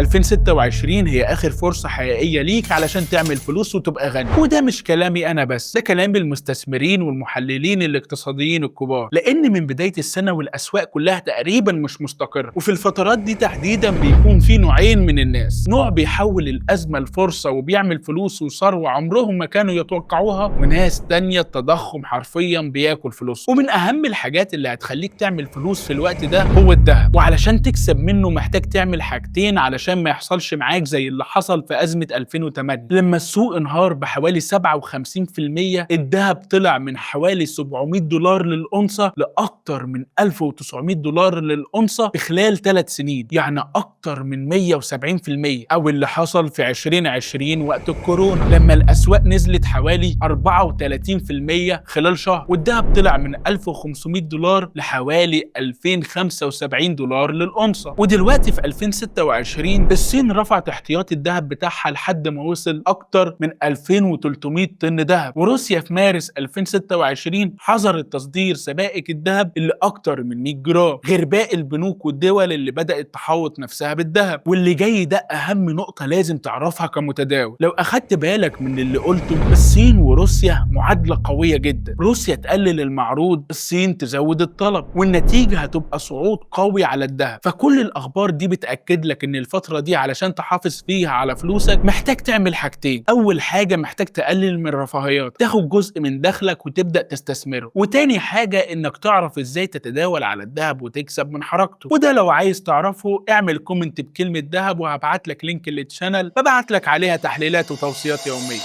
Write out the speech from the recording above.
2026 هي اخر فرصة حقيقية ليك علشان تعمل فلوس وتبقى غني. وده مش كلامي انا بس، ده كلام المستثمرين والمحللين الاقتصاديين الكبار، لان من بداية السنة والاسواق كلها تقريبا مش مستقرة. وفي الفترات دي تحديدا بيكون في نوعين من الناس: نوع بيحول الازمة لفرصة وبيعمل فلوس وثروة عمرهم ما كانوا يتوقعوها، وناس تانية التضخم حرفيا بياكل فلوس. ومن اهم الحاجات اللي هتخليك تعمل فلوس في الوقت ده هو الذهب، وعلشان تكسب منه محتاج تعمل حاجتين علشان ما يحصلش معاك زي اللي حصل في أزمة 2008 لما السوق انهار بحوالي 57%. الذهب طلع من حوالي $700 للأونصة لأكتر من $1900 للأونصة في خلال 3 سنين، يعني أكتر من 170%. أو اللي حصل في 2020 وقت الكورونا لما الأسواق نزلت حوالي 34% خلال شهر، والذهب طلع من $1500 لحوالي $2075 للأونصة. ودلوقتي في 2026 الصين رفعت احتياطي الذهب بتاعها لحد ما وصل أكتر من 2300 طن ذهب، وروسيا في مارس 2026 حظرت تصدير سبائك الذهب اللي أكتر من 100 جرام، غير باقي البنوك والدول اللي بدأت تحوط نفسها بالذهب. واللي جاي ده أهم نقطة لازم تعرفها كمتداول. لو أخدت بالك من اللي قلته، الصين وروسيا معادلة قوية جدا. روسيا تقلل المعروض، الصين تزود الطلب، والنتيجة هتبقى صعود قوي على الذهب. فكل الأخبار دي بتأكد لك إن الفترة دي علشان تحافظ فيها على فلوسك محتاج تعمل حاجتين. أول حاجة محتاج تقلل من رفاهيات، تاخد جزء من دخلك وتبدأ تستثمره. وتاني حاجة إنك تعرف إزاي تتداول على الذهب وتكسب من حركته. وده لو عايز تعرفه اعمل comment بكلمة ذهب وهبعت لك link لل channel ببعت لك عليها تحليلات وتوصيات يومية.